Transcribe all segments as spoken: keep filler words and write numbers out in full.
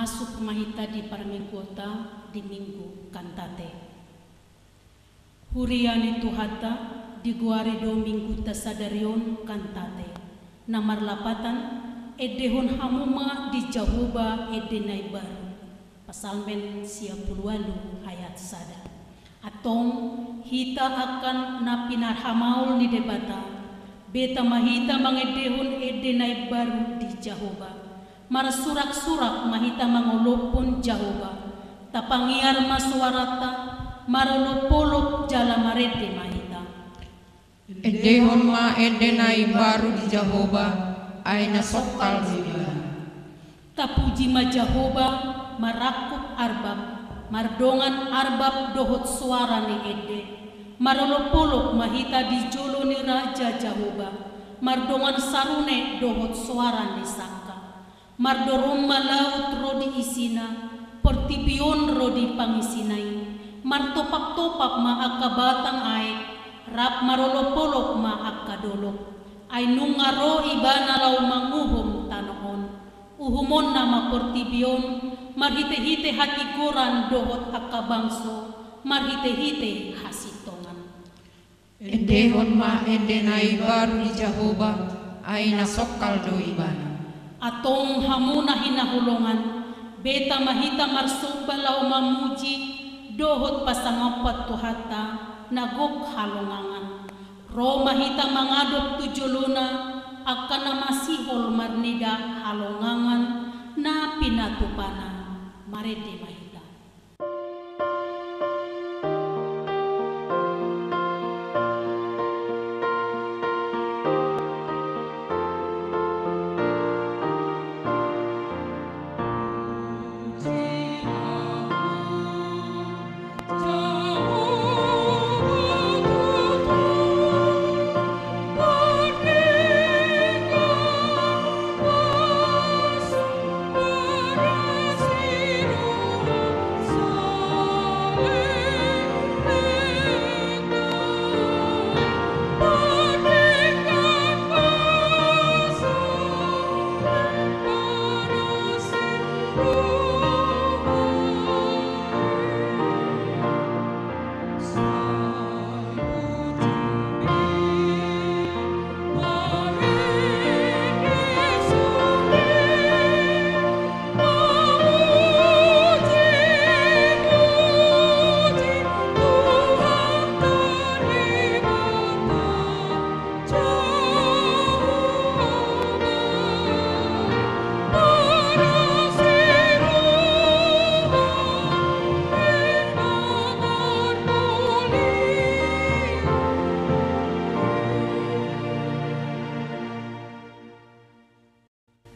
Masuk ma hita di parmingguonta di Minggu Kantate. Huria ni Tuhanta, digoari do Minggunta sadari on Kantate, na marlapatan: Endehon hamu ma di Jahowa ende na imbaru. Psalmen sia pulu ualu ayat sada. Antong, hita angka na pinarhamaol ni Debata, beta ma hita mangendehon ende na imbaru di Jahowa. Marsuraksurak ma hita mangolophon Jahowa. Tapangiar ma soaranta, marolopolop jala marende ma hita. Endehon ma ende na imbaru di Jahowa, ai na songkal do ibana. Tapuji ma Jahowa, marangkup arbab, mardongan arbab dohot soara ni ende. Marolopolop ma hita di jolo ni Raja Jahowa, mardongan sarune dohot soara ni sangka. Mardorong ma laut ro di isina, portibi on ro di pangisina i. Martopaptopap ma angka batang aek, rap marolopolop ma angka dolok. Ai nunga ro ibana laho manguhum tano on. Uhumonna ma portibi on, marhitehite hatigoran dohot angka bangso, marhitehite hasintongan. Endehon ma ende na imbaru di Jahowa, ai na songkal do ibana. Antong hamu na hinaholongan, beta ma hita marsomba laho mamuji dohot pasangaphon Tuhanta na gok halongangan. Ro ma hita mangadop tu jolona, angka na masihol marnida halongangan na pinatupana. Marende ma hita.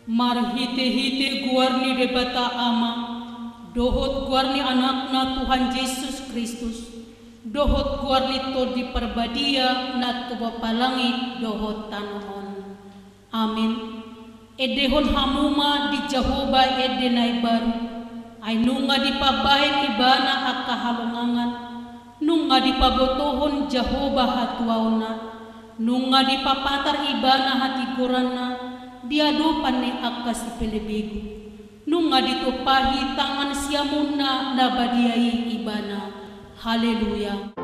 Marhitehite goar ni Debata Ama, dohot goar ni Anakna Tuhan Jesus Kristus, dohot goar ni Tondi Parbadia na tumompa langit dohot tano on. Amen. Endehon hamu ma di Jahowa ende na imbaru, ai nunga dipabahen ibana angka halongangan, nunga dipabotohon Jahowa hatuaonna, nunga dipapatar ibana hatigoranna di adopan ni angka sipelebegu. Nunga ditumpahi tangan siamunna na badia i ibana. Haleluya.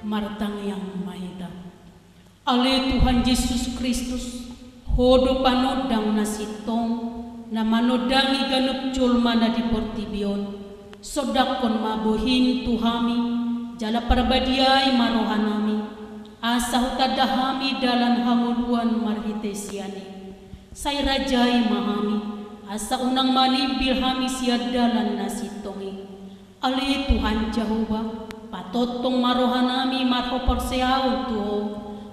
Martangiang ma hita. Ale Tuhan Jesus Kristus, Ho do panondang na sintong, na manondangi ganup jolma na di portibi on. Sondanghon ma bohim tu hami, jala parbadiai ma rohanami, asa hutanda hami dalan hangoluan marhite sian i. Sai rajai ma hami, asa unang manimbil hami sian dalan na sintong i. Ale Tuhan Jahowa, patongtong ma rohanami marhaporseaon tu Ho,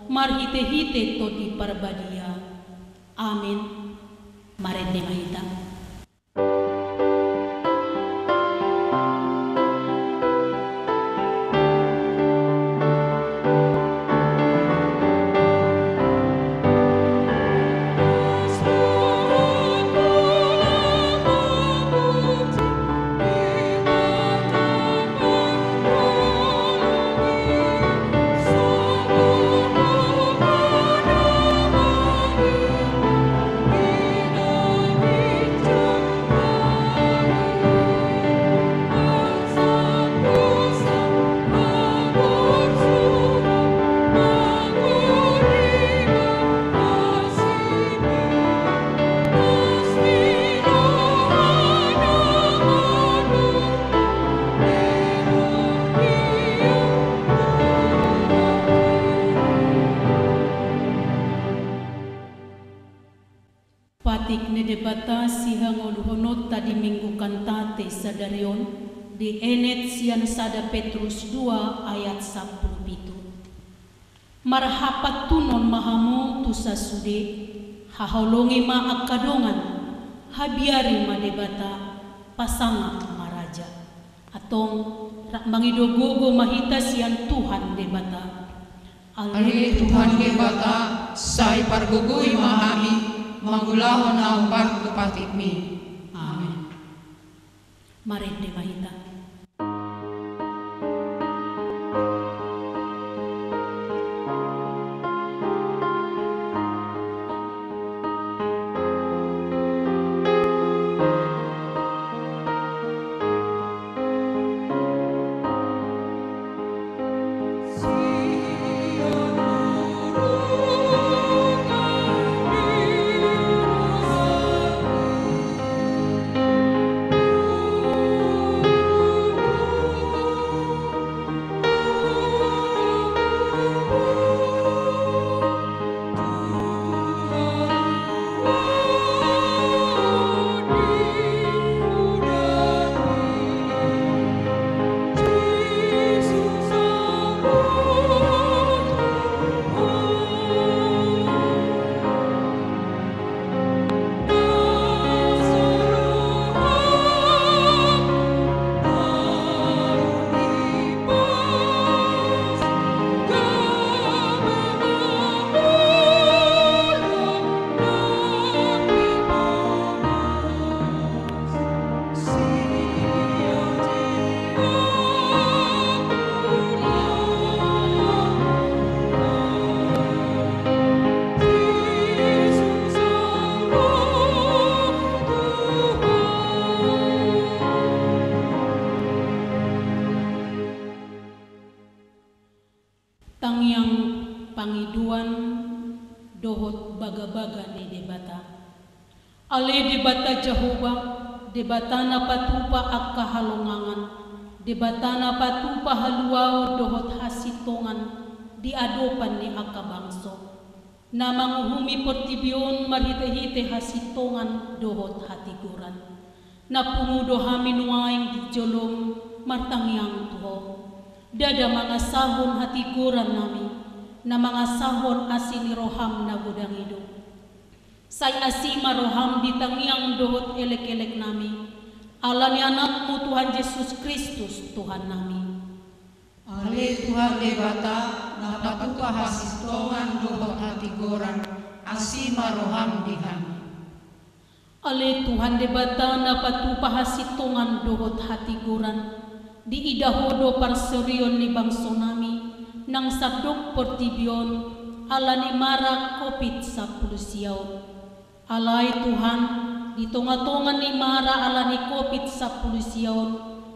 marhitehite Tondi Parbadia. Amen. Marende ma hita. Patik ni Debata sihangoluhononta di Minggu Kantate sadari on, dienet sian sada Petrus dua ayat sampulu pitu. Marhapantunon ma hamu tu sasude, haholongi ma angka dongan, habiari ma Debata, pasangap ma raja. Antong, rap mangido gogo ma hita sian Tuhan Debata. Ale Tuhan Debata, sai pargogoi ma hami, mangulahon na hombar tu patikmi. Amen. Marende ma hita. Tangiang pangidoan dohot bagabaga ni Debata. Ale Debata Jahowa, Debata na patupa angka halongangan, Debata na patupa haluaon dohot hasintongan di adopan ni angka bangso. Na manguhumi portibi on marhitehite hasintongan dohot hatigoran. Na pungu do hami nuaeng di jolom martangiang tu Ho. Ndada mangasahon hatigoran nami, na mangasahon asi ni roham na godang i do. Sai asi ma roham di tangiang dohot elekelek nami, ala ni AnakMu Tuhan Jesus Kristus Tuhan nami. Ale Tuhan Debata, na patupa hasintongan dohot hatigoran, asi ma roham di hami. Ale Tuhan Debata na patupa hasintongan dohot hatigoran, diida Ho do parsorion ni bangso nami, nang sandok portibi on, ala ni mara Covid sampulu sia on. Alai Tuhan, di tongatonga ni mara ala ni Covid sampulu sia on,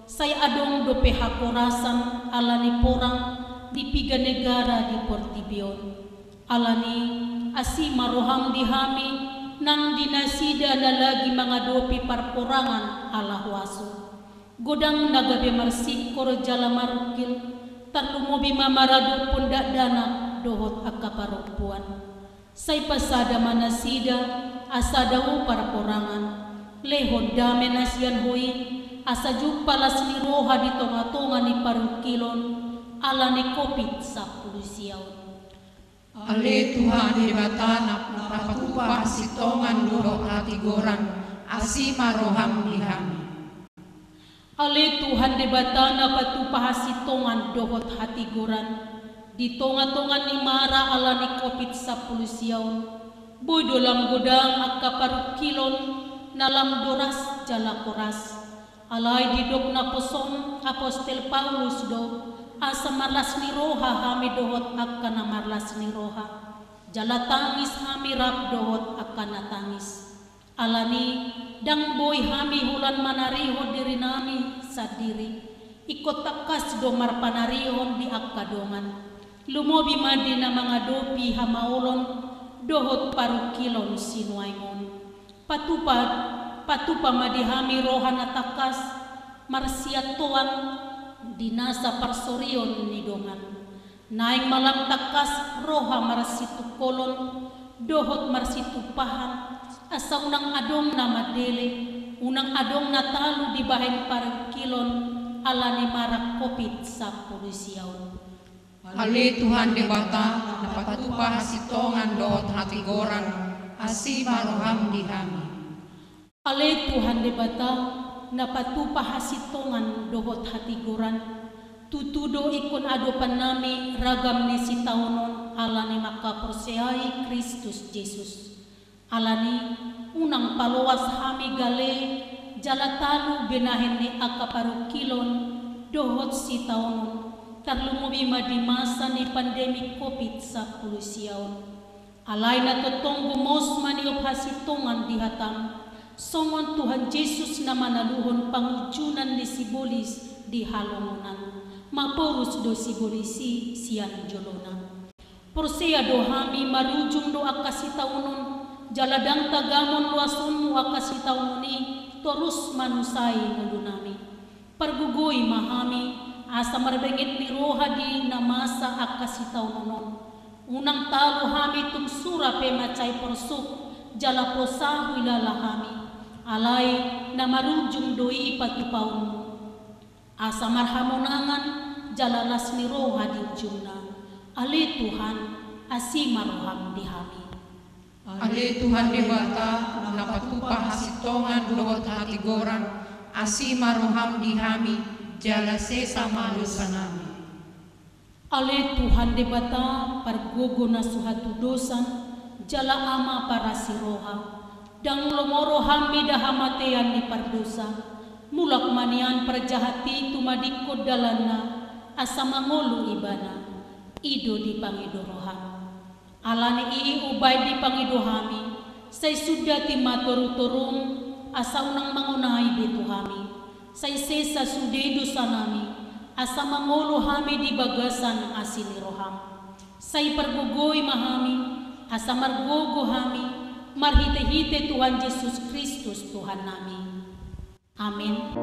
sai adong dope haporasan ala ni porang di piga negara di portibi on. Alani, asi ma roham di hami, nang di nasida na lagi mangadopi parporangan ala huaso. Godang na gabe marsingkor jala marungkil, tarlumobi ma maradophon dakdanak dohot angka parompuan. Sai pasada ma nasida, asa dao parporangan, lehon dame na sian Ho i, asa jumpa las ni roha di tongatonga ni parungkilon, ala ni Covid sampulu sia on. Ale Tuhan Debata na patupa hasintongan dohot hatigoran, asi ma roham di hami. Ale Tuhan Debata na patupa hasintongan dohot hatigoran, di tongatonga ni mara ala ni Covid sampulu sia on, boi do lam godang angka parungkilon na lam doras jala koras. Alai didok naposom apostel Paulus do, asa marlas ni roha hami dohot angka na marlas ni roha, jala tangis hami rap dohot angka na tangis. Alani, ndang boi hami holan manarihon dirinami sandiri, ingkon tangkas do marpanarihon di angka dongan. Lumobi ma di na mangadopi hamaolon dohot parungkilon sinuaeng on. Patupa, patupa ma di hami roha na tangkas marsiantoan di nasa parsorion ni dongan. Naeng ma lam tangkas roha marsitungkolon dohot marsitumpahan, asa unang adong na mandele, unang adong na talu dibahen parungkilon ala ni marak Covid sampulu sia on. Ale Tuhan Debata, na patupa hasintongan dohot hatigoran, asi ma roham di hami. Ale Tuhan Debata, na patupa hasintongan dohot hatigoran, tutu do ingkon adopannami ragam ni sitaonon ala ni mangkaporseai Kristus Jesus. Alani, unang paloas hami gale jala talu binahen ni angka parungkilon dohot sitaonon, tarlumobi ma di masa ni pandemi Covid sampulu sia on. Alai na tongtong gomos ma niop hasintongan di hatam, songon Tuhan Jesus na manaluhon pangunjunan ni sibolis di halongonan, maporus do sibolis i sian jolona. Porsea do hami marujung do angka sitaonon, jala ndang tagamon loasonmu angka sitaonon i torus manusai ngolunami. Pargogoi ma hami, asa marbenget ni roha di na masa angka sitaonon on. Unang talu hami tung sura pe mansai porsuk, jala posa huilala hami. Alai na marujung do i patupaonmu. Asa marhamonangan jala las ni roha di ujungna. Ale Tuhan, asi ma roham di hami. Ale Tuhan Debata, na patupa hasintongan dohot hatigoran, asi ma roham di hami, jala sesa ma dosanami. Ale Tuhan Debata, pargogo na so hatudosan, jala Ama parasi roha, ndang lomo roham mida hamatean ni pardosa, mulak ma nian parjahat i tumadingkon dalanna, asa mangolu ibana, i do dipangido roham. Alani i umbahen dipangido hami, sai sundati ma torutorum, asa unang mangonai be tu hami. Sai sesa sude dosanami, asa mangolu hami di bagasan asi ni roham. Sai pargogoi ma hami, asa margogo hami, marhitehite Tuhan Jesus Kristus Tuhannami. Amen.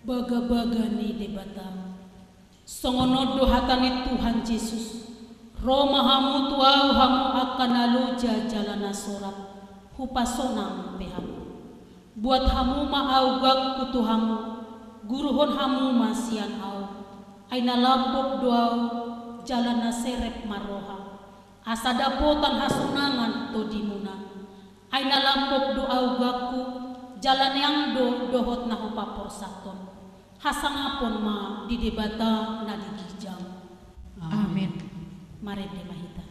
Bagabaga ni Debata. Songon on do hata ni Tuhan Jesus, ro ma hamu tu ahu hamu angka na loja jala na sorat, hupasonang pe hamu. Buat hamu ma ahu gakku tu hamu, guruhon hamu ma sian ahu. Ai na lambok do ahu, jala na serep ma roha. Asa dapotan hasonangan todimuna. Ai na lambok do ahu gakku, jala neang do dohot na hupaporsathon. Hasangapon ma di Debata na di ginjang. Amen. Marende ma hita.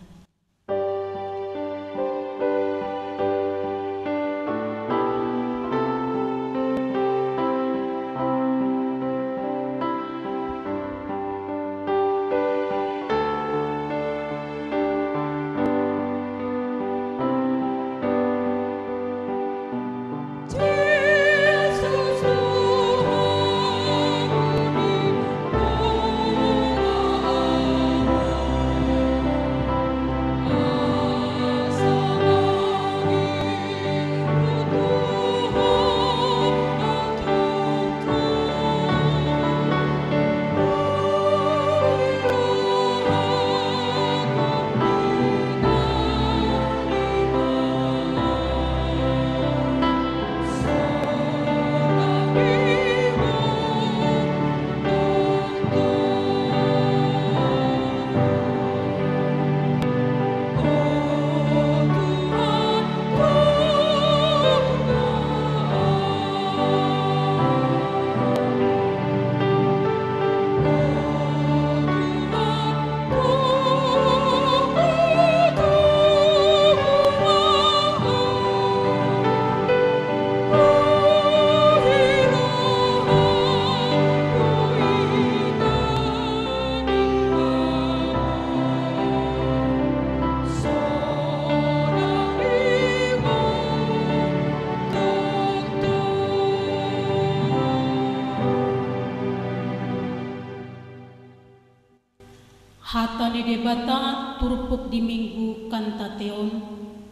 Hata ni Debata turpuk di Minggu Kantate on,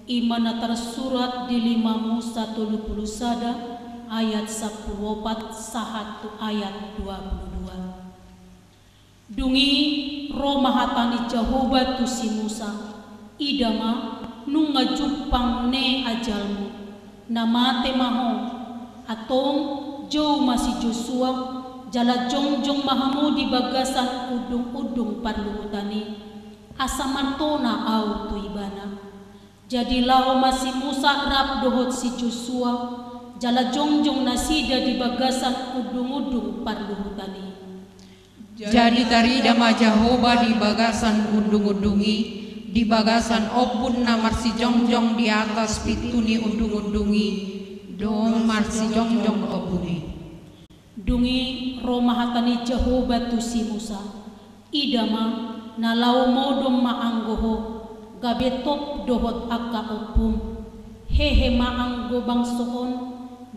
i ma na tarsurat di lima Musa tolu pulu sada ayat sampulu opat sahat tu ayat dua pulu dua. Dung i ro ma hata ni Jahowa tu si Musa, ida ma, nunga jumpang ne ajalmu, na mate ma ho. Antong, jou ma si Josua, jala jongjong ma hamu di bagasan undung-undung parluhutan i, asa martona ahu tu ibana. Jadi laho ma si Musa rap dohot si Josua, jala jongjong nasida di bagasan undung-undung parluhutan i. Jadi tarida ma Jahowa di bagasan undung-undung i, di bagasan ombun na marsijongjong di atas pintu ni undung-undung i, dohot marsijongjong ombun i. Dung i ro ma hata ni Jahowa tu si Musa, ida ma, na laho modom ma anggo ho, gabe top dohot angka ompum. Hehe ma anggo bangso on,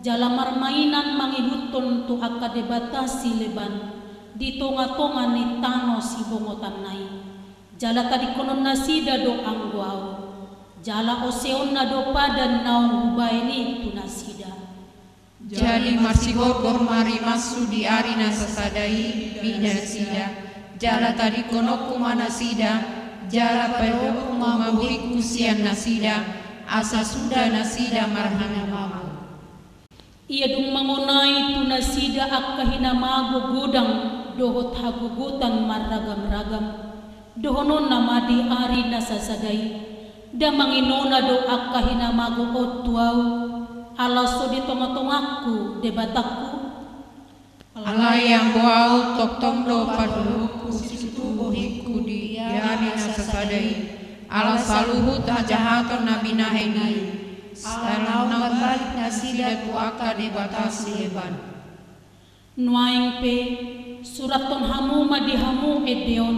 jala marmainan mangihuthon tu angka debata sileban, di tonga-tonga ni tano sibongotanna i. Jala tadingkonon nasida do anggo ahu, jala oseonna do padan naung hubaen i tu nasida. Jadi marsigorgor ma rimashu di ari na sasada i di nasida, jala tadingkononku ma nasida, jala padohononku ma bohingku sian nasida, asa suda nasida marhinamago. Ia dung mangonai tu nasida angka hinamago godang dohot hagogotan marragam-ragam, dohononna ma di ari na sasada i, nda manginona do angka hinamago on tu ahu, ala so di tonga-tongangku Debatangku? Alai anggo ahu tongtong do padohononku situtu bohingku di ari na sasada i, ala saluhut hajahaton na binahen i, ala naung marbalik nasida tu angka debata sileban. Nuaeng pe, surathon hamu ma di hamu ende on,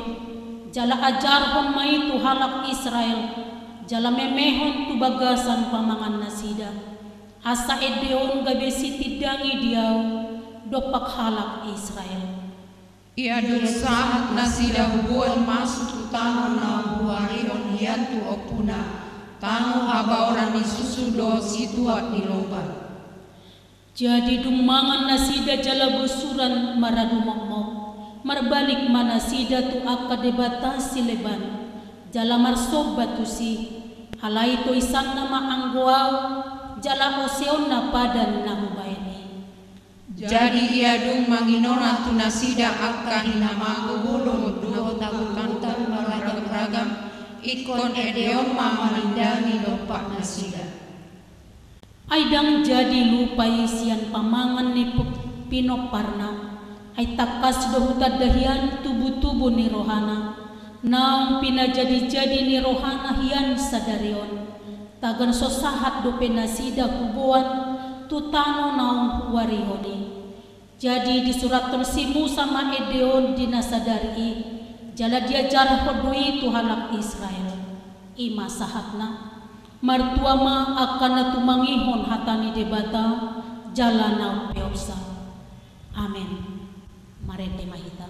jala ajarhon ma i tu halak Israel, jala memehon tu bagasan pamangan nasida, asa ende on gabe sitindangi di ahu dompak halak Israel. Ia dung sahat nasida huboan masuk tu tano na huarihon hian tu ompuna, tano habaoran ni susu dohot situak ni lomba. Jadi dung mangan nasida jala bosuran maradu mokmok, marbalik ma nasida tu angka debata sileban, jala marsomba tusi, alai toisanna ma anggo ahu, jala oseonna padan na hubaen i. Jadi ia dung manginona tu nasida angka hinamago dohot hagogotan marragam-ragam, ingkon ende on ma manindangi dompak nasida. Ai ndang jadi lupa i sian pamangan ni pu-, pinomparna, ai tangkas do hutanda hian tubu-tubu ni rohana, naung pinajadi-jadi ni rohana hian sadari on, tagan so sahat dope nasida huboan tu tano naung huarihon i. Jadi disurathon si Musa ma ende on di na sadari i, jala diajarhon do i tu halak Israel. I ma sahatna. Martua ma angka na tumangihon hata ni Debata, jala na umpeopsa. Amen. Marende ma hita.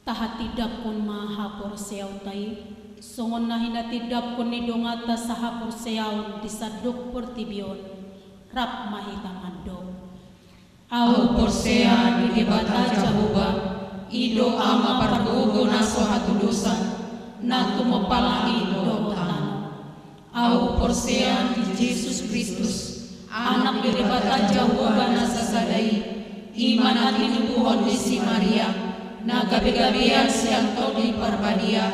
Tahatindangkon ma haporseaonta i, songon na hinatindangkon ni donganta sahaporseaon di sandok portibi on, rap ma hita mandok. Ahu porsea di Debata Jahowa, i do Ama pargogo na so hatudosan, na tumompa langit dohot tano. Ahu haporseaon di Jesus Kristus, Anak ni Debata Jahowa na sasada i, i ma na tinubuhon ni si Maria, na gabegabean sian Tondi Parbadia,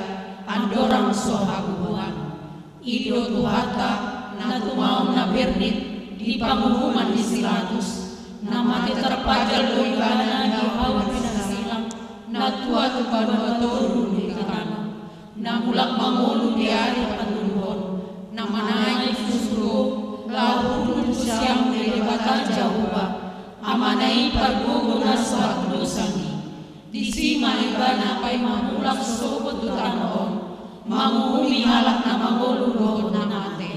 andorang so habubuhan. I do Tuhanta, na tumaon na bernit di panguhuman ni si Pilatus, na mate tarpajal do ibana di hau ni sisilang, na tua tu banua toru ni tano, na mulak mangolu di ari patoluhon, na manaek tu surgo, laho hundul tu siamun ni Debata Jahowa, Amana i pargogo na so hatudosan i. Disi ma ibana paima mulak sogot tu tano on, manguhumi halak na mangolu dohot na mate.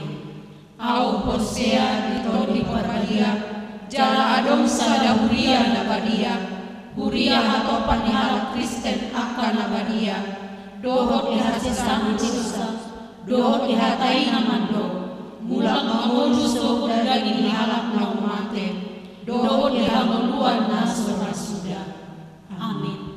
Ahu porsea di Tondi Parbadia, jala adong sada huria na badia, huria hatopan ni halak Kristen angka na badia, dohot di hasesaan dosa, dohot di hata i na mandok, mulak mangolu sogot daging ni halak na mate, dohot di hangoluan na so ra suda. Amin.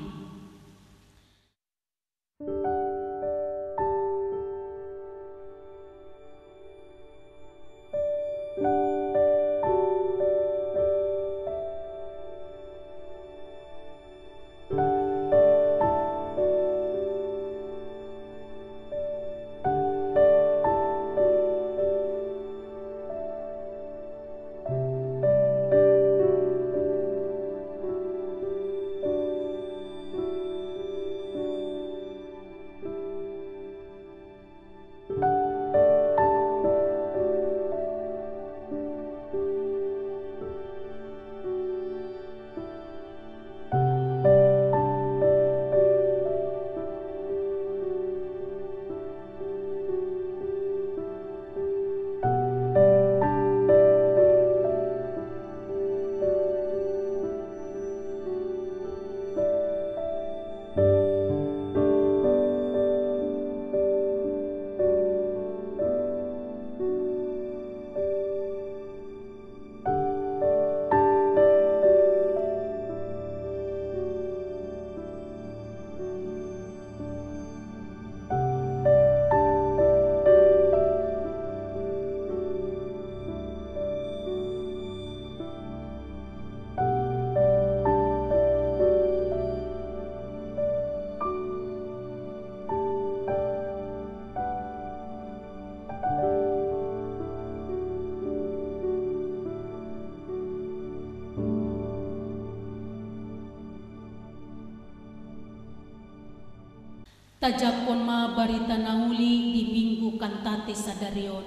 Tajangkon ma barita na uli di Minggu Kantate sadari on,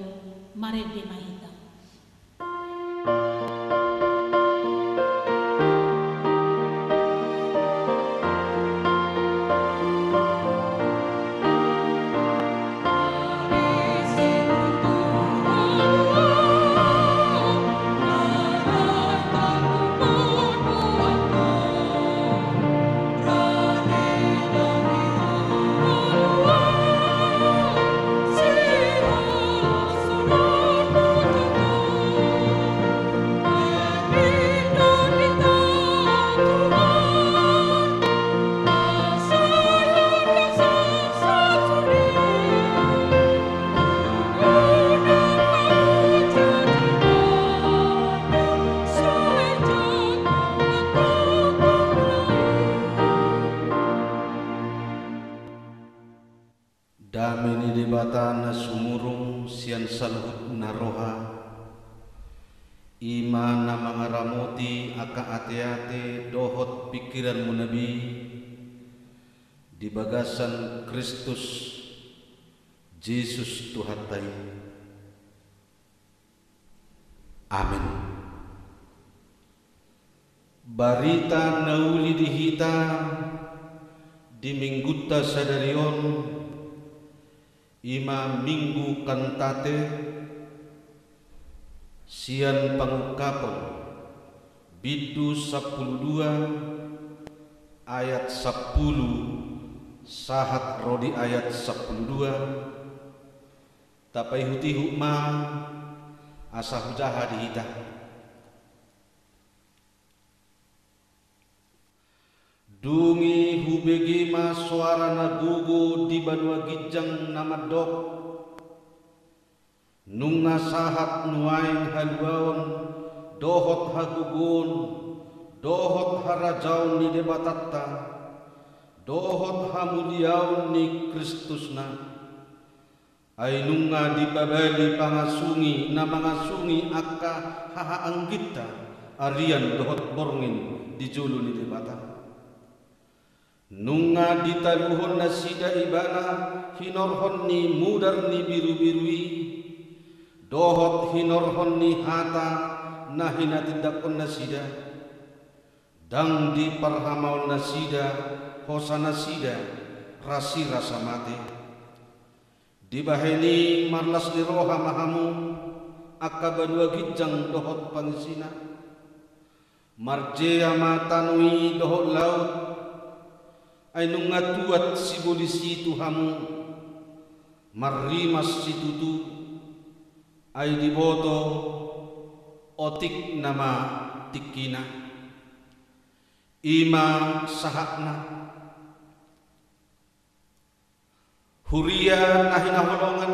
marende ma hita. Dame ni Debata na sumurung sian saluhut na roha, i ma na mangaramoti angka ateate dohot pingkiranmuna be di bagasan Kristus Jesus Tuhanta i. Amen. Barita na uli di hita di Minggunta sadari on, i ma Minggu Kantate, sian Pangungkapon, bindu sampulu dua, ayat sampulu sahat ro di ayat sampulu dua. Tapaihutihut ma asa hujaha di hita. Dung i hubege ma soara na gogo di banua ginjang na mandok: Nunga sahat nuaeng haluaon dohot hagogoon dohot harajaon ni Debatanta dohot hamuliaon ni Kristusna. Ai nunga dipabali pangasungi na mangasungi angka hahaangginta arian dohot borngin di jolo ni Debata. Nunga ditaluhon nasida ibana hinorhon ni mudar ni birubiru i dohot hinorhon ni hata na hinatindanghon nasida. Ndang diparhamaol nasida hosa nasida rasirasa mate. Dibahen i marlas ni roha ma hamu angka banua ginjang dohot pangisina. Marjea ma tano i dohot laut. Ai nunga tuat sibolis i tu hamu. Marrimas situtu. Ai diboto otik nama tingkina. I ma sahatna. Huria na hinaholongan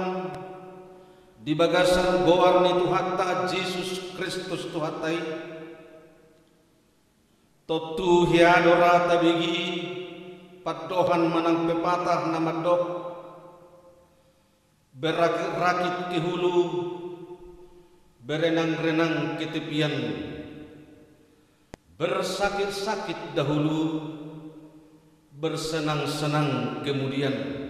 di bagasan goar ni Tuhanta Jesus Kristus Tuhanta i. Tontu hea do ra tabege pandohan manang pepatah na mandok, berakit-rakit ke hulu, berenang-renang ke tepian. Bersakit-sakit dahulu, bersenang-senang kemudian.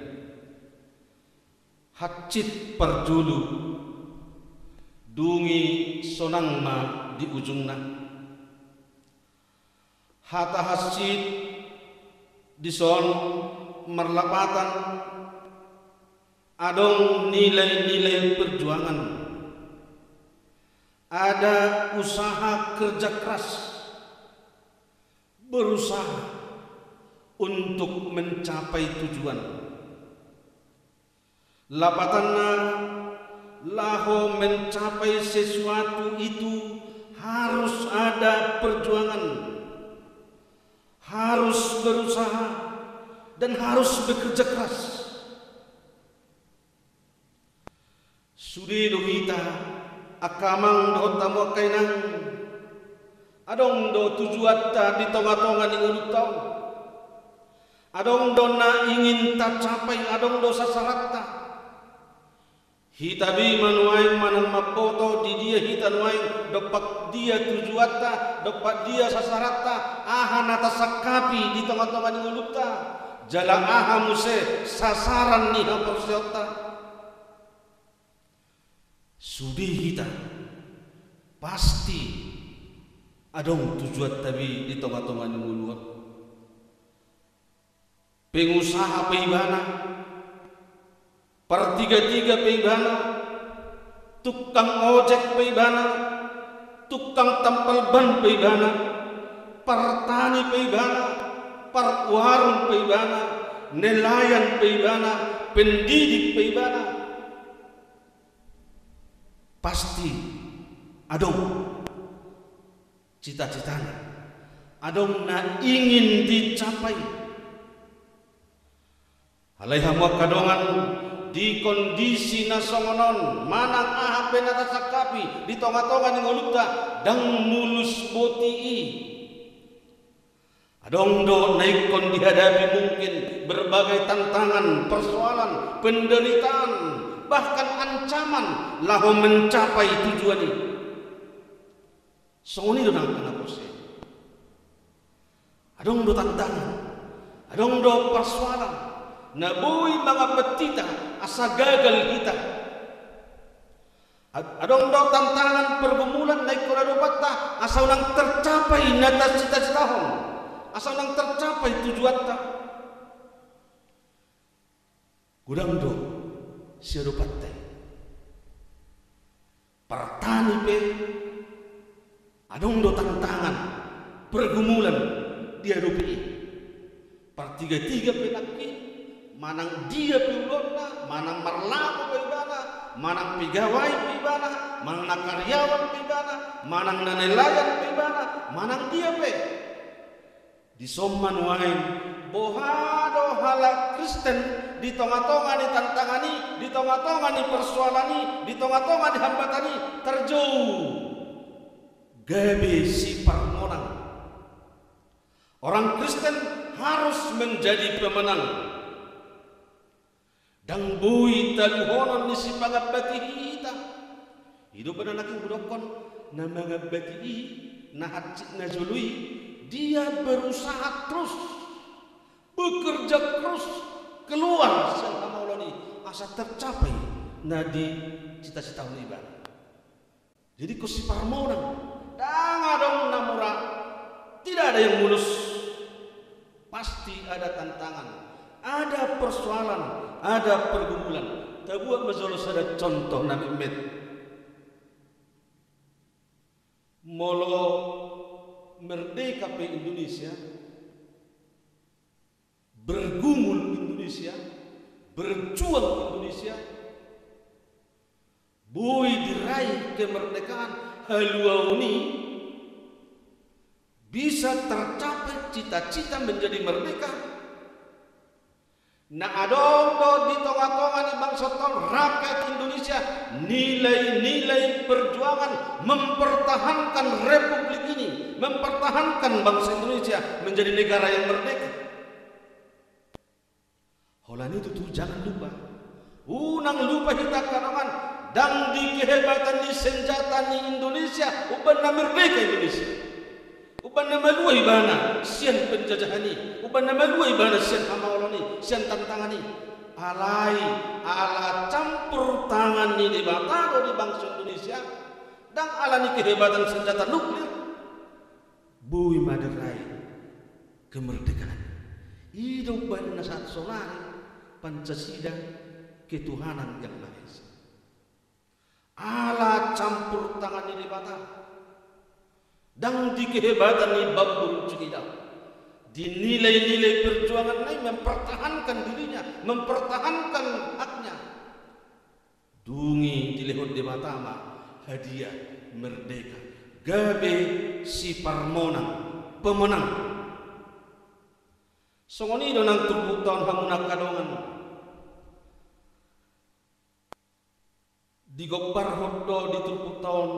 Hansit parjolo, dung i sonang ma di ujungna. Hata hansit dison marlapatan adong nilai-nilai perjuangan. Ada usaha kerja keras, berusaha untuk mencapai tujuan. Lapatanna, laho mencapai sesuatu itu harus ada perjuangan, harus berusaha, dan harus bekerja keras. Sude do hita, angka amang dohot hamu angka inang, adong do tujuanta di tonga-tonga ni ngolunta on. Adong do na ingin tacapai, adong do sasaranta. Hita be ma nuaeng manang mamboto di dia hita nuaeng, dompak dia tujuanta, dompak dia sasaranta, aha na tasangkapi di tonga-tonga ni ngolunta, jala aha muse sasaran ni haporseaonta. Sude hita, pasti adong tujuanta be di tonga-tonga ni ngolu on. Pengusaha pe ibana, partiga-tiga pe ibana, tukang ojek pe ibana, tukang tampal ban pe ibana, partani pe ibana, parwarung pe ibana, nelayan pe ibana, pendidik pe ibana. Pasti adong cita-citana, adong na ingin dicapai. Alai hamu angka dongan, di kondisi na songon on, manang aha pe na tasangkapi di tonga-tonga ni ngolunta, ndang mulus boti i. Adong do na ingkon dihadapi mungkin berbagai tantangan, persoalan, penderitaan, bahkan ancaman laho mencapai tujuan i. Songon i do nang angka na porsea. Adong do tantangan, adong do persoalan na boi mangambat hita asa gagal hita. Ad-, adong do tantangan pergumulan na ingkon diadopanta asa unang tercapai na tacita-citahon, asa unang tercapai tujuanta. Godang do siadopanta i. Partani pe adong do tantangan, pergumulan diadopi i. Partiga-tiga pe nangkin, manang dia pe ulaonna, manang marlapo pe ibana, manang pegawai pe ibana, manang na karyawan pe ibana, manang na nelayan pe ibana, manang dia pe. Dison ma nuaeng Boha do halak Kristen di tonga-tonga ni tantangan i, di tonga-tonga ni persoalan i, di tonga-tonga ni hambatan i tarjou? Gabe siparmonang. Orang Kristen harus menjadi pemenang. Ndang boi taluhonon ni sipangambati hita. I do umbahen nangkin hudokkon, na mangambati i, na hansit na jolo i, dia berusaha terus, bekerja terus, keluar sian hamaolon i, asa tercapai na dicita-citahon ibana. Jadi ingkon siparmonang. Ndang adong na murah. Tidak ada yang mulus. Pasti ada tantangan, ada persoalan, ada pergumulan. Tabuat ma jolo sada contoh na metmet. Molo merdeka pe Indonesia, bergumul Indonesia, berjuang Indonesia, boi diraih kemerdekaan haluaon i, bisa tercapai cita-cita menjadi merdeka. Na adong do di tonga-tonga ni bangsonta on rakyat Indonesia, nilai-nilai perjuangan mempertahankan republik ini, mempertahankan bangsa Indonesia menjadi negara yang merdeka. Holan i tutu, jangan lupa. Unang lupa hita angka dongan, ndang di kehebatan ni senjata ni Indonesia umbahen na merdeka Indonesia. Umbahen na malua ibana sian penjajahan i, umbahen na malua ibana sian hamaolon i, sian tantangan i. Alai ala campur tangan ni Debata do di bangso Indonesia, ndang ala ni kehebatan senjata nuklir. Boi ma diraih kemerdekaan. I do umbahen na sahat sonari Pancasila, ketuhanan yang Maha Esa. Ala campur tangan ni Debata. Ndang di kehebatan ni bambu runcing i, daong. Di nilai-nilai perjuanganna i mempertahankan dirinya, mempertahankan haknya. Dung i dilehon Debata ma hadiah merdeka, gabe siparmonang, pemenang. Songon i do nang turpukta on, hamu na angka dongan. Digombarhon do di turpukta on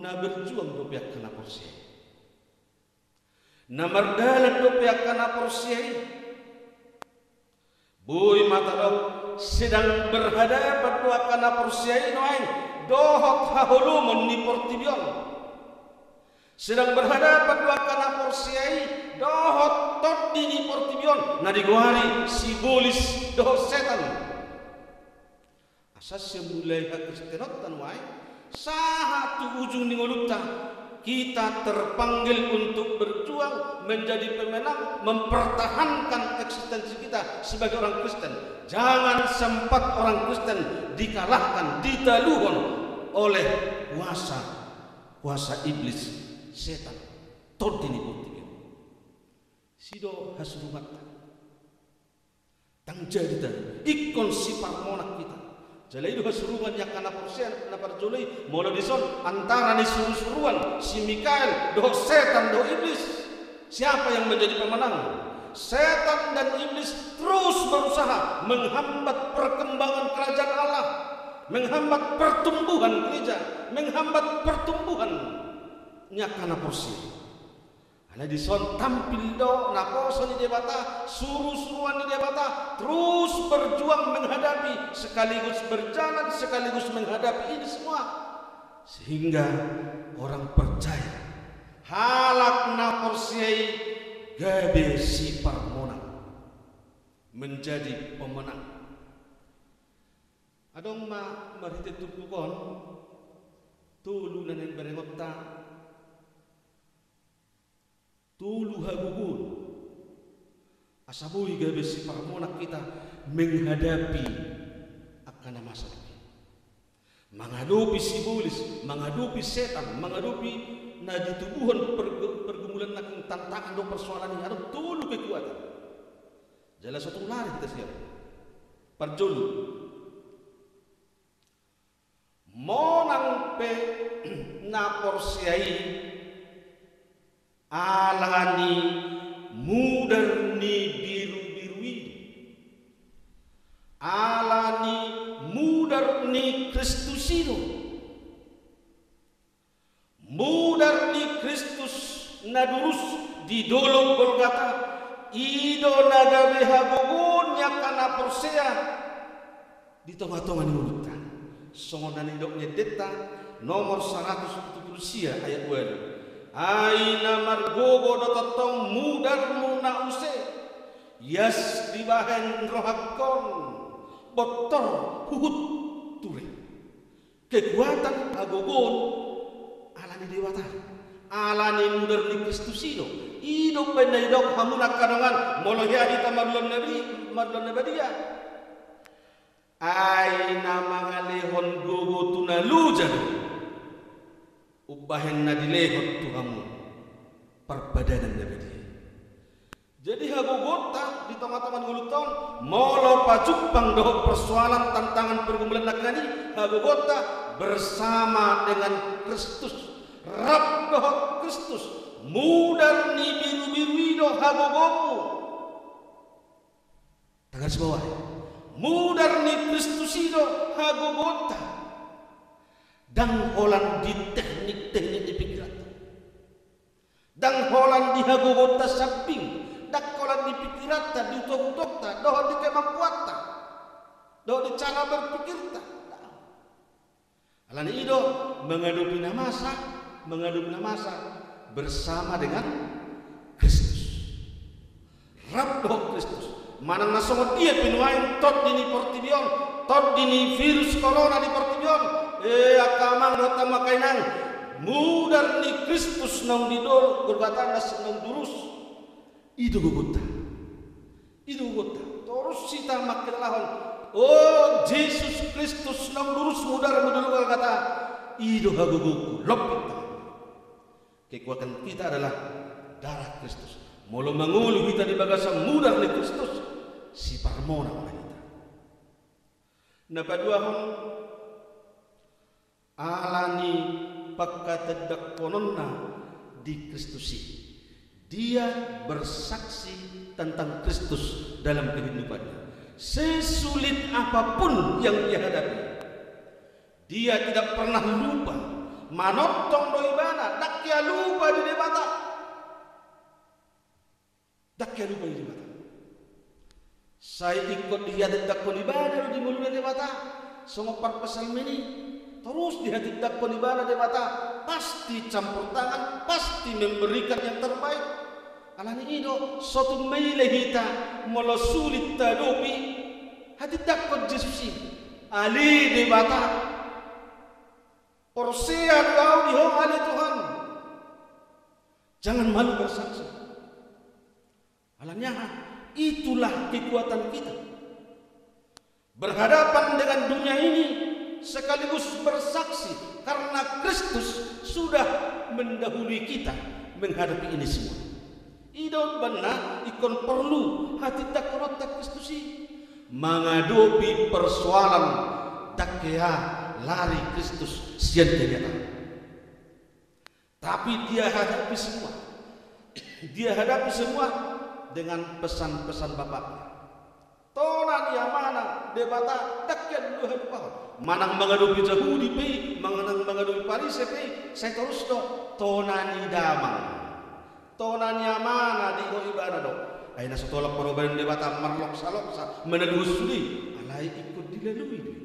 na berjuang dope angka na porsea i. Na mardalan dope angka na porsea i. Boi ma tadok, sedang berhadapan do angka na porsea i nuaeng dohot haholomon ni portibi on. Sedang berhadapan do angka na porsea i dohot tondi ni portibi on, na digoari sibolis dohot setan. Asa sian mulai hakristenonta nuaeng sahat tu ujung ni ngolunta, kita terpanggil untuk berjuang, menjadi pemenang, mempertahankan eksistensi kita sebagai orang Kristen. Jangan sempat orang Kristen dikalahkan, ditaluhon oleh kuasa, kuasa iblis, setan, tondi ni portibi on. Disi do hasurunganta. Ndang jadi ta, ingkon siparmonang hita. Jala i do hasurungan ni angka na porsea na parjolo i, molo dison antara ni surusuruan si Mikael dohot setan dohot iblis, siapa yang menjadi pemenang? Setan dan iblis terus berusaha menghambat perkembangan kerajaan Allah, menghambat pertumbuhan gereja, menghambat pertumbuhan ni angka na porsea. Alai dison tampil do naposo ni Debata, surusuruan ni Debata, terus berjuang menghadapi, sekaligus berjalan, sekaligus menghadapi ini semua. Sehingga orang percaya, halak na porsea i gabe siparmonang, menjadi pemenang. Adong ma marhite turpuk on tolu na naeng berengonta, tolu hagogoon, asa boi gabe siparmonang hita menghadapi angka na masa on. Mangadopi sibolis, mangadopi setan, mangadopi na ditubuhon perge-, pergumulan nangkin tantangan dohot persoalan i, adong tolu kekuatan. Jala so tung lari hita sian parjolo. Monang pe na porsea i ala ni mudar ni biru Kristus i do. Mudar ni Kristus na durus di dolok Golgata, i do na gabe hagogoon ni angka na porsea di tonga-tonga ni ngolunta. Songon na nidok ni endenta nomor saratus pitu pulu sia ayat ualu. Ai na margogo do tongtong mudarmu na use, ias dibahen rohangkon bontor huhut ture. Kekuatan, hagogoon ala ni Debata, ala ni mudar ni Kristus i do. I do umbahen na didok hamu na angka dongan, molo hea hita marulaon na bi-, marulaon na badia. Ai na mangalehon gogo tu na loja do umbahen na dilehon tu hamu parpadanan na badia. Jadi hagogoonta di tonga-tonga ni ngolunta on, molo pajumpang dohot persoalan, tantangan, pergumulan nangkin i, hagogoonta bersama dengan Kristus, rap dohot Kristus. Mudar ni birubiru i do hagogoonmu. Tagasbawahi, mudar ni Kristus i do hagogoonta. Ndang holan di teknik-teknik ni pingkiranta. Ndang holan di hagogoonta sambing, ndang holan di pingkiranta, di utokutokta, dohot di kemampuanta, dohot di cara berpikirta. Ala ni i do, menghadapi na masa, menghadapi na masa bersama dengan Kristus. Rap dohot Kristus. Manang na songon dia pe nuaeng tondi ni portibi on, tondi ni virus corona di portibi on, e, angka amang dohot angka inang, mudar ni Kristus naung di dolok Golgata, naung durus, i do gogonta. I do gogonta. Torus hita mangkilalahon, o Jesus Kristus, naung durus mudarmu di dolok Golgata, i do hagogoonku. Lompit tangan. Kekuatan kita adalah darah Kristus. Molo mangolu hita di bagasan mudar ni Kristus, siparmonang ma hita. Na paduahon, ala ni panghatindangkononna di Kristus i. Dia bersaksi tentang Kristus dalam kehidupannya. Sesulit apapun yang dia hadapi, dia tidak pernah lupa. Manongtong do ibana, ndang hea lupa di Debata. Ndang hea lupa di Debata. Sai ingkon dihatindangkon ibana do di ngoluna Debata. Songon parpsalmen i, torus dihatindangkon ibana Debata, pasti campur tangan, pasti memberikan yang terbaik. Ala ni i do, so tung maila hita molo sulit tahadopi, hatindangkon Jesus i, ale Debata, porsea do au di Ho ale Tuhan. Jangan malu bersaksi. Ala ni aha? Itulah kekuatan kita. Berhadapan dengan dunia ini sekaligus bersaksi karena Kristus sudah mendahului kita menghadapi ini semua. I do umbahen na ingkon porlu hatindangkononta Kristus i. Mangadopi persoalan, ndang hea lari Kristus sian kenyataan. Tapi dia hadapi semua. Dia hadapi semua dengan pesan-pesan Bapaknya. Tona ni Amana Debata, ndang hea dihalupaon. Manang mangadopi Jahudi pe i, manang mangadopi Parise pe i, sai torus do, tona ni damang, tona ni Amana diingot ibana do. Ai na so tolap panobanon Debata marloksa-loksa, manaluhon sude, alai ingkon dilalui do i.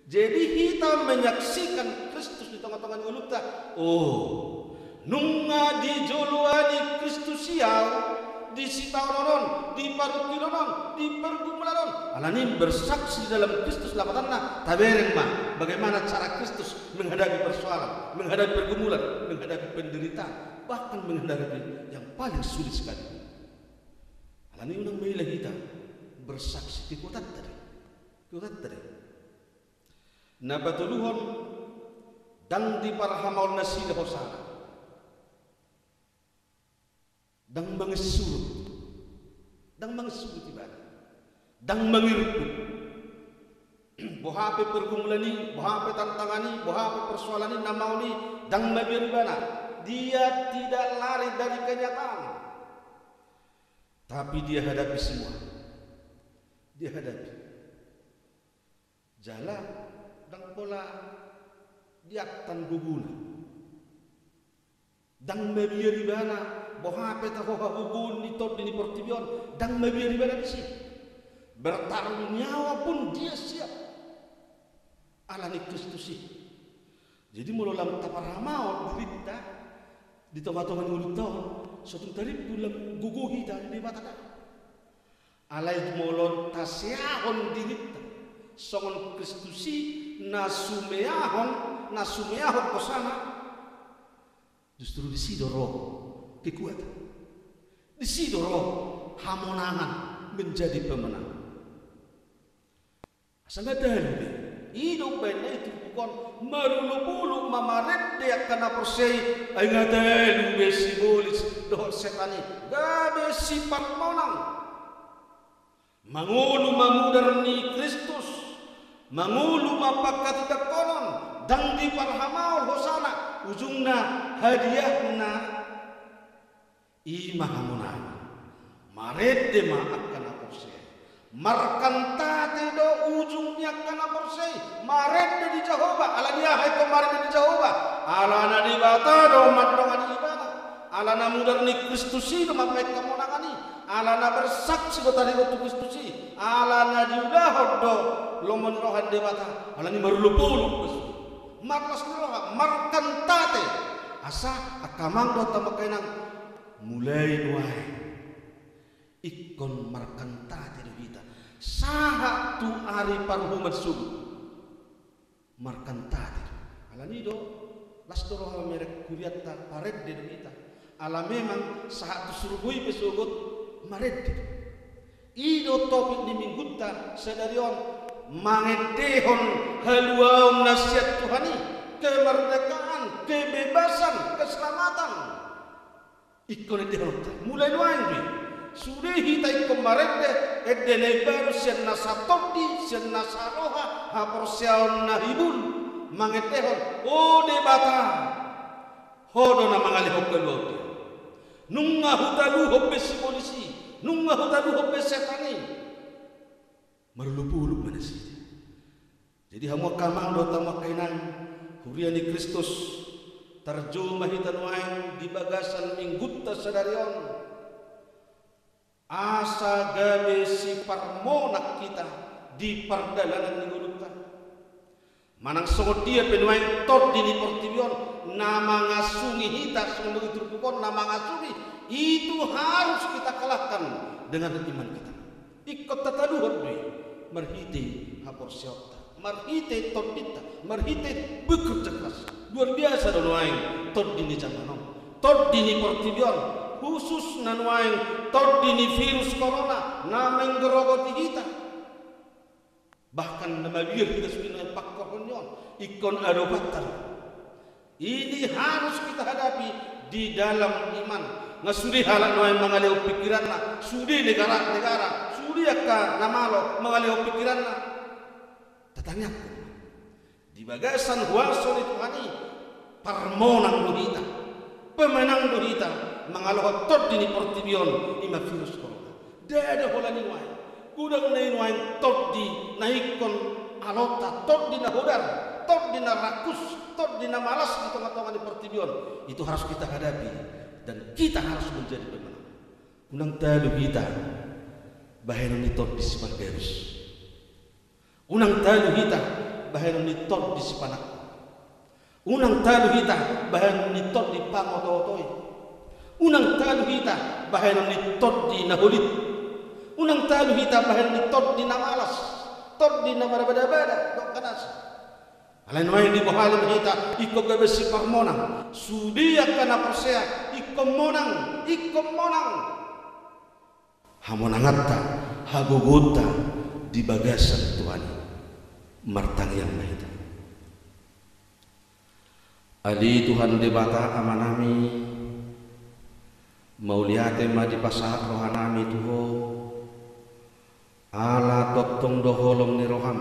Jadi hita menyaksikan Kristus di tonga-tonga ni ngolunta. Oh, nunga dijoloani Kristus i au di sitaonon on, di parungkilon on, di pergumulan on. Ala ni i bersaksi dalam Kristus lapatanna, tabereng ma bagaimana cara Kristus menghadapi persoalan, menghadapi pergumulan, menghadapi penderitaan, bahkan menghadapi yang paling sulit sekali. Ala ni i unang maila hita bersaksi, kekuatanta do i. Kekuatanta do i. Na patoluhon, ndang diparhamaol nasida hosana. Ndang mangisurut. Ndang mangisurut ibana. Ndang mangirput. Boha pe pergumulan i, boha pe tantangan i, boha pe persoalan i na maol i, ndang mabiar ibana. Dia tidak lari dari kenyataan. Tapi dia hadapi semua. Dia hadapi. Jala ndang Pola diaktan gogona. Ndang mabiar ibana, boha pe taho hagogoon ni tondi ni portibi on, ndang mabiar ibana disi. Bertaruh nyawa pun dia siap. Ala ni Kristus i. Jadi molo lam taparhamaol dirinta, di tonga-tonga ni ngolunta on, so tung tarimpu lam gogo hita di Debata da. Alai molo taseahon dirinta songon Kristus i na sumeahon, na sumeahon hosana, justru disi do ro kekuatan. Disi do ro hamonangan, menjadi pemenang. Asa nga talu be. I do umbahen na i turpuk on, marolopolop ma marende angka na porsea i, ai nga talu be sibolis dohot setan i, gabe siparmonang. Mangolu ma mudar ni Kristus, mangolu ma pangkatindangkonon, ndang diparhamaol hosana, ujungna hadiahna i ma hamonangan. Marende ma angka na porsea i. Markantate do ujung ni angka na porsea i. Marende di Jahowa, ala ni aha ingkon marende di Jahowa? Alana Debata do mandongani ibana. Alana mudar ni Kristus i do mambahen hamonangan i. Alana bersaksi do taringot tu Kristus i. Alana diulahon do lomo ni roha ni Debata. Alani marolopolop do. Marlas ni roha, markantate. Asa angka amang dohot hamu angka inang, mulai nuaeng ingkon markantate do hita sahat tu ari paruhuman sogot. Markantate do. Alani do, las do roha merek hurianta, parende do hita. Ala memang sahat tu surgo i pe sogot marende do. I do topik ni minggunta sadari on, mangendehon haluaon na sian Tuhan i, kemerdekaan, kebebasan, keselamatan. Ingkon endehononta, mulai nuaeng do i. Sude hita ingkon marende, ende na imbaru sian nasa tondi, sian nasa roha, haporseaon na hibul, mangendehon, o Debata, Ho do na mangalehon haluaon di. Nunga hutaluhon be sibolis i, nunga hutaluhon be setan i. Marolopolop ma nasida. Jadi hamu angka amang dohot hamu angka inang, huria ni Kristus, tarjou ma hita nuaeng di bagasan minggunta sadari on. Asa gabe siparmonang hita di pardalanan ni ngolunta. Manang songon dia pe nuaeng tondi ni portibi on na mangasungi hita, songon dia turpuk on na mangasungi, itu harus kita kalahkan dengan iman kita. Ingkon tataluhon do i marhite haporseaonta, marhite tondinta, marhite bekerja keras. Luar biasa do nuaeng tondi ni jaman on, tondi ni portibi on, khususna nuaeng tondi ni virus corona na menggerogoti hita. Bahkan na mabiar hita sude nuaeng pangkorhon ni on, ingkon adopanta do. Ini harus kita hadapi di dalam iman. Nga sude halak nuaeng mangalehon pikiranna, sude negara, negara, sude angka na malo mangalehon pikiranna. Tatangiangkon ma. Di bagasan huaso ni Tuhan i, parmonang do hita, pemenang do hita, mangalehon tondi ni portibi on, i ma virus corona. Ndada holan i nuaeng. Godang na i nuaeng tondi na ingkon alonta, tondi na hodar, tondi na rangkus, tondi na malas di tonga-tonga ni portibi on. Itu harus kita hadapi dan kita harus menjadi pemenang. Unang talu hita bahenon ni tondi sipanggarus. Unang talu hita bahenon ni tondi sipanangkok. Unang talu hita bahenon ni tondi pangoto-otoi. Unang talu hita bahenon ni tondi na holit. Unang talu hita bahenon ni tondi na malas, tondi na marbada-bada dohot angka nasa. Alai nuaeng dibohali ma hita ingkon gabe siparmonang. Sude angka na porsea, ingkon monang, ingkon monang. Hamonanganta, hagogoonta di bagasan Tuhan i. Martangiang ma hita. Ale Tuhan Debata Amanami, mauliate ma dipasahat rohanami tu Ho, ala tongtong do holong ni roham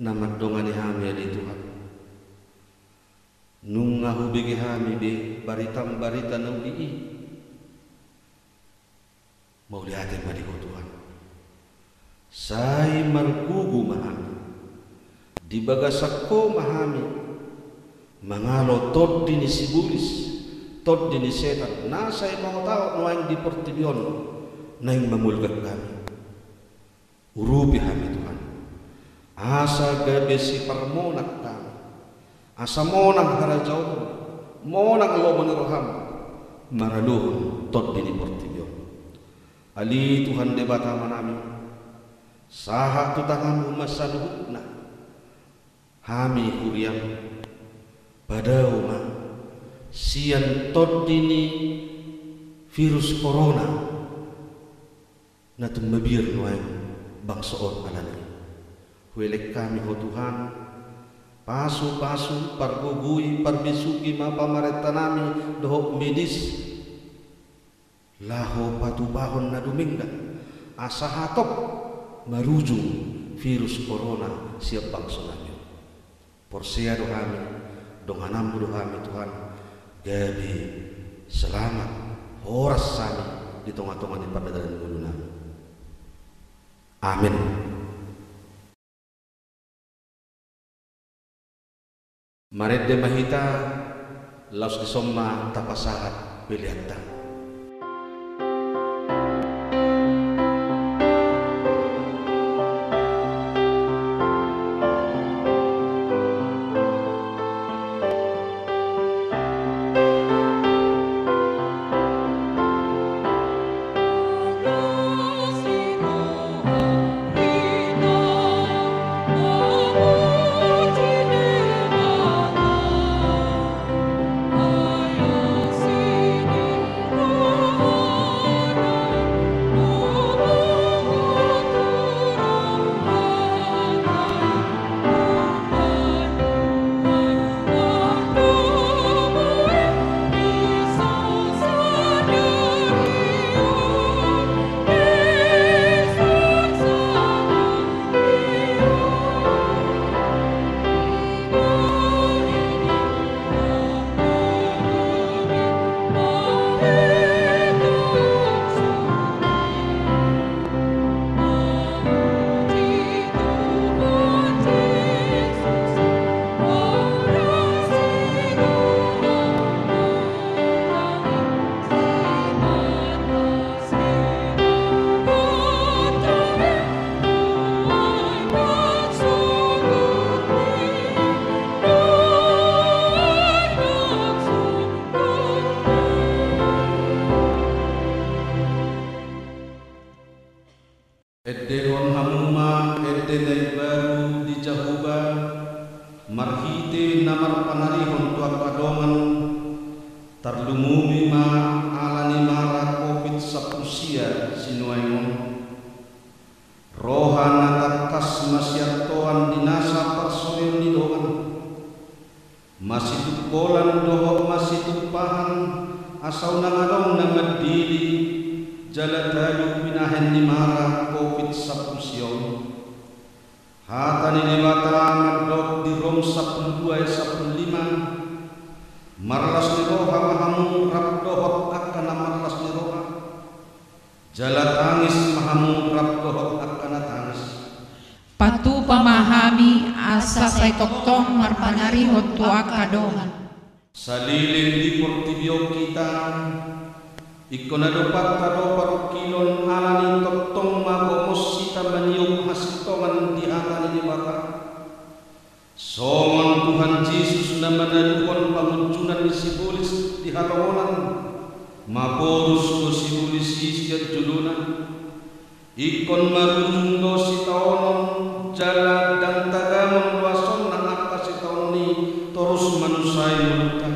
na mandongani hami, ale Tuhan. Nunga hubege hami be baritam barita na uli i. Mauliate ma di Ho Tuhan. Sai margogo ma hami. Di bagasan Ho ma hami mangalo tondi ni sibolis, tondi ni setan, na sai mangotahon nuaeng di portibi on, naeng mamolgak hami. Urupi hami Tuhan, asa gabe siparmonang hami, asa monang harajaonMu, monang lomo ni rohaM, maradophon tondi ni portibi on. Ale Tuhan Debata Amanami, sahat tu tanganMu ma saluhutna. Hami huriaM, padao ma sian tondi ni virus corona na tung mabiar nuaeng bangso on. Alani i huelek hami Ho Tuhan, pasupasu, pargogoi, parbisuhi ma pamarentanami dohot medis, laho patupahon na dumenggan, asa hatop marujung virus corona sian bangso nami on. Porsea do hami, dongananMu do hami Tuhan, gabe selamat, horas hami di tongatonga ni pardalanan ngolu nami. Amen. Marende ma hita, laos dison ma tapasahat peleanta. Endehon hamu ma ende na imbaru di Jahowa, marhite na marpanarihon tu angka dongan, tarlumobi ma ala ni mara Covid sampulu sia sinuaeng on. Roha na tangkas masiantoan di nasa parsorion ni dongan, masitungkolan dohot masitumpahan, asa unang adong na mandele jala talu binahen ni mara Covid sampulu sia on. Hata ni Debata mandok di Rom sampulu dua ayat sampulu lima: Marlas ni roha ma hamu rap dohot angka na marlas ni roha, jala tangis ma hamu rap dohot angka na tangis. Patupa ma hami asa sai tongtong marpanarihon tu angka dongan. Saleleng di portibi on hita, ingkon adopanta do parungkilon, ala ni tongtong ma gomos hita maniop hasintongan di hata ni Debata. Songon Tuhan Jesus na manaluhon pangunjunan ni sibolis di halongonan, maporus do sibolis i sian jolona. Ingkon marujung do sitaonon, jala ndang tagamon loasonna angka sitaonon i torus manusai ngolunta.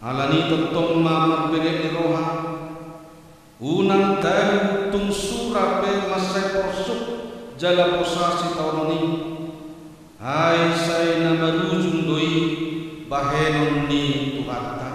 Alani i tongtong ma marbege ni roha, unang talu tung sura pe mansai porsuk jala posa sitaonon i. Ai sai na marujung do i bahenon ni Tuhanta.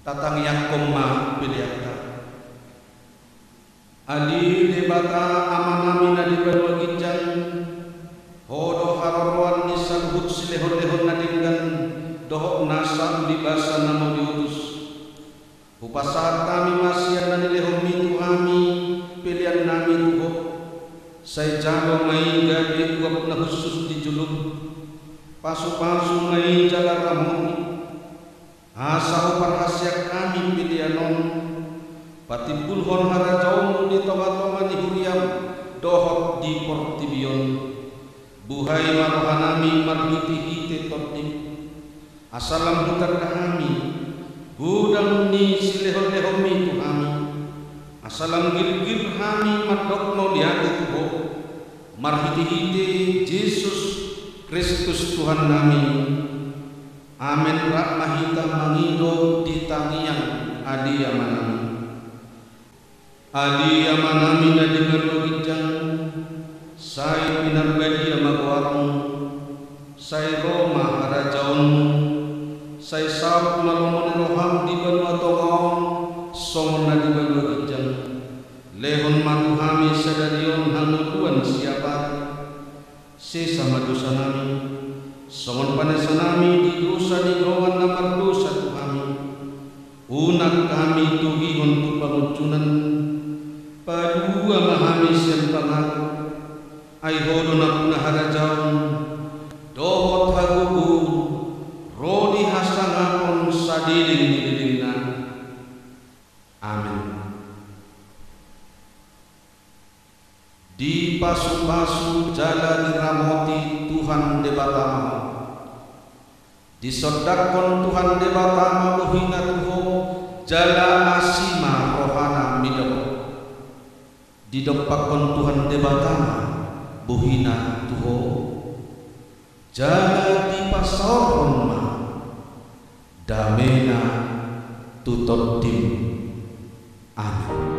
Tatangiangkon ma peleanta. Ale Debata Amanami na di banua ginjang, Ho do haroroan ni saluhut silehonlehon na denggan dohot nasa ulibasa na mauliutus. Hupasahat hami ma sian na nilehonMi tu hami peleanNami tu Ho. Sai jalo ma i gabe uap na hushus di jolom. Pasupasu ma i jala ramoti, asa huparhaseang hami pelean on patimbulhon harajaonMu di tongatonga ni huriaM dohot di portibi on. Buhai ma rohanami marhitehite TondiM, asa lam hutanda hami godang ni silehonlehonMi tu hami, asa lam girgir hami mandok mauliate tu Ho, marhitehite Jesus Kristus Tuhannami. Amen. Rap ma hita mangido di tangiang. Ale Amanami. Ale Amanami na di banua ginjang, sai pinarbadia ma goarMu, sai ro ma harajaonMu, sai saut ma lomo ni rohaM di banua tonga on songon na di banua ginjang. Lehon ma tu hami sadari on hangoluan siapari. Sesa ma dosanami, songon panesanami di dosa ni dongan na mardosa tu hami. Unang hami togihon tu pangunjunan, palua ma hami sian pangago. Ai Ho do nampuna harajaon dohot hagogoon, ro di hasangapon saleleng ni lelengna. Amen. Dipasupasu jala diramoti Tuhan Debata ma ho. Disondangkon Tuhan Debata ma bohiNa tu ho, jala asi ma rohaNa mida ho. Didompakkon Tuhan Debata ma bohiNa tu ho, jala dipasaorhon ma dameNa tu tondim. Amen.